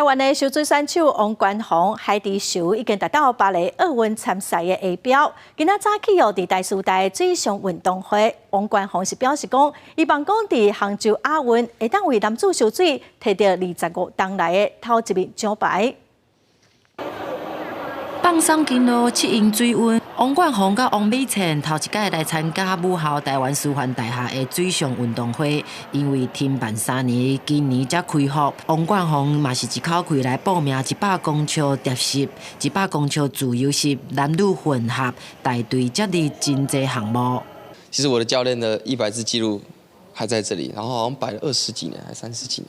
灣的泅水選手王冠宏海豬泅已經達到巴黎奧運參賽的下標。今仔早起哦，佇台師大水上運動會，王冠宏是表示講，希望講佇杭州亞運會當為男子泅水提著25冬來的頭一面獎牌。放鬆筋勞，適應水溫。王冠宏佮王美倩頭一擺來參加母校台灣師範大學的水上運動會，因為停辦3年，今年才恢復。王冠宏嘛是一口氣來報名100公尺蝶式、100公尺自由式、男女混合、大隊接力真濟項目。其實我的教練的100字紀錄還在這裡，然後好像擺了20幾年還30幾年，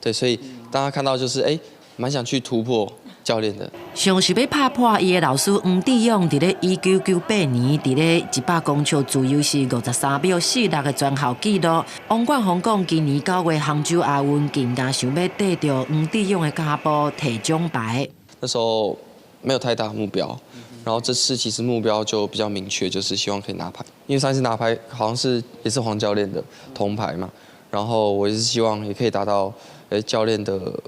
對，所以當他看到就是哎，蠻想去突破教練的。上是欲拍破伊的老師黃志勇，佇咧1998年，佇咧100公尺自由式53秒46的全校紀錄。王冠宏講，今年9月杭州亞運，更加想欲綴著黃志勇的腳步提獎牌。那時候沒有太大目標，然後這次其實目標就比較明確，就是希望可以拿牌。因為上一次拿牌好像是也是黃教練的銅牌嘛，然後我也是希望也可以達到教練的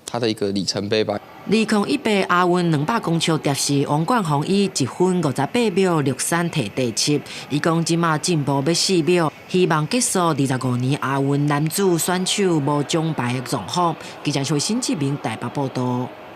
他的一個里程碑吧。2018亞運200公尺蝶式，王冠宏以1分58秒63提第七。伊講這馬進步欲4秒，希望結束25年亞運男子選手無獎牌的狀況。記者徐新志明台北報道。